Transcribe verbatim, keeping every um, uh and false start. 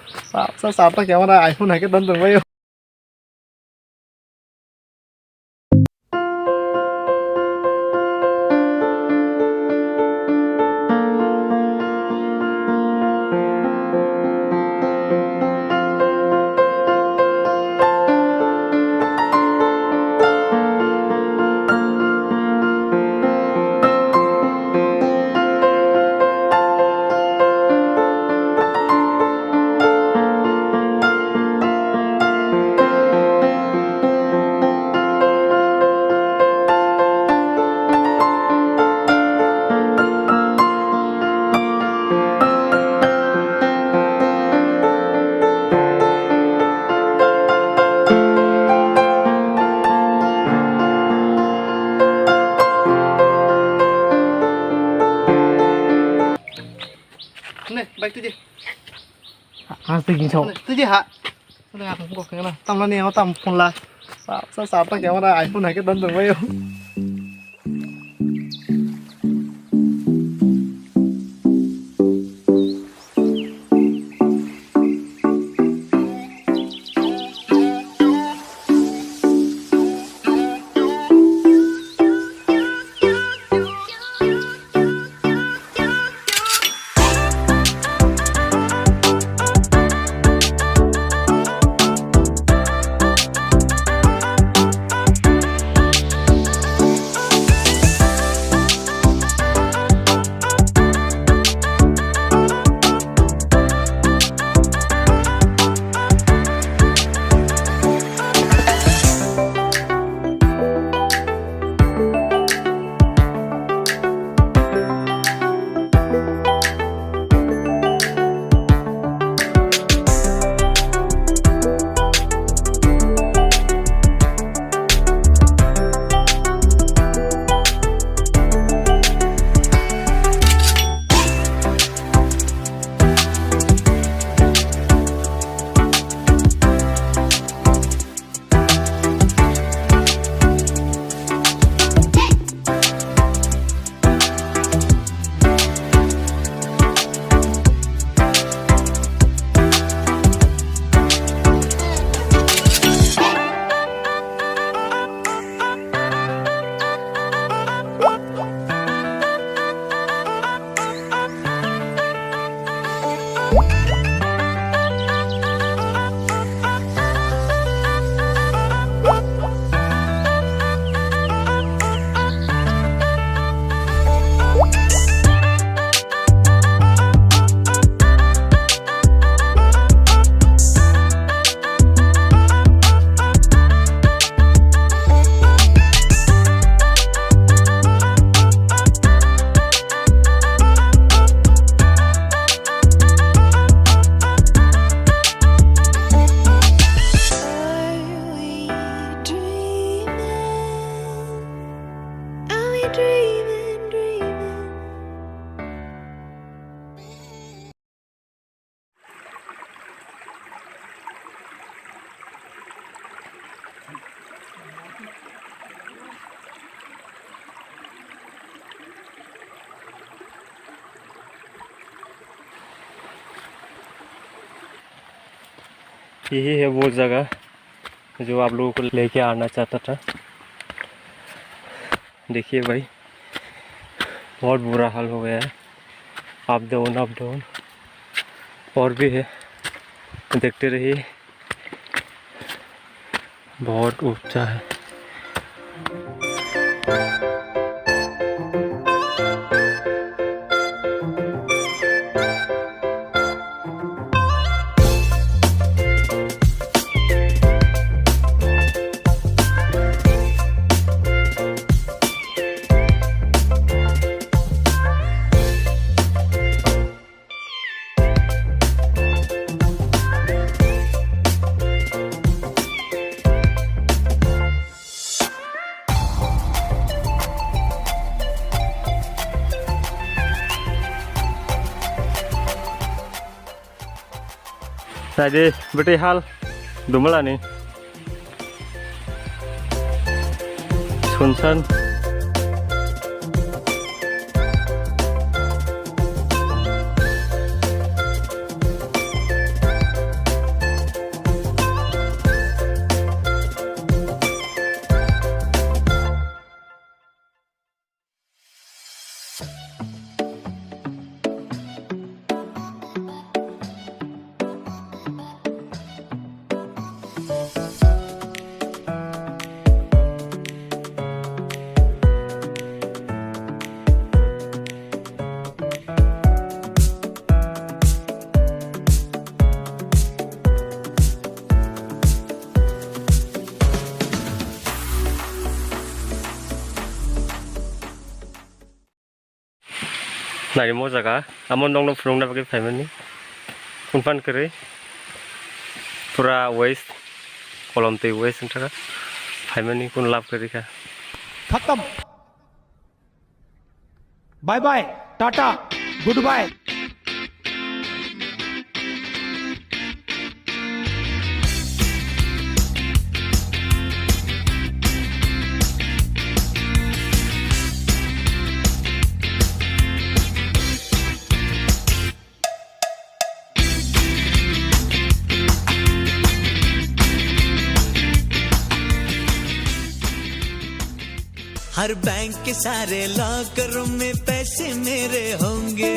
Sa, sa, sa, ta camera iPhone hai khe don tong bai. Ne, bike tuji. Haste ginsao. Tuji ha. Tamla ni, tamla phone la. Sa, sa, sa, ta camera iPhone hai khe don tong bai. यही है वो जगह जो आप लोगों को लेके आना चाहता था। देखिए भाई, बहुत बुरा हाल हो गया है। Up down, up down और भी है, देखते रहिए। बहुत ऊंचा है। Naidi, bwtwi hal, Dumalani. Sunsan. Nari mo jaga, amo nokno phunukna bagwi phaimani. Phunphan kwrwi. Pura waste. Kolom twi waste wngkha. Phaimani kun lab kwrwi kha. Khatam. Bye bye. Tata. Goodbye. हर बैंक के सारे लॉकर में पैसे मेरे होंगे।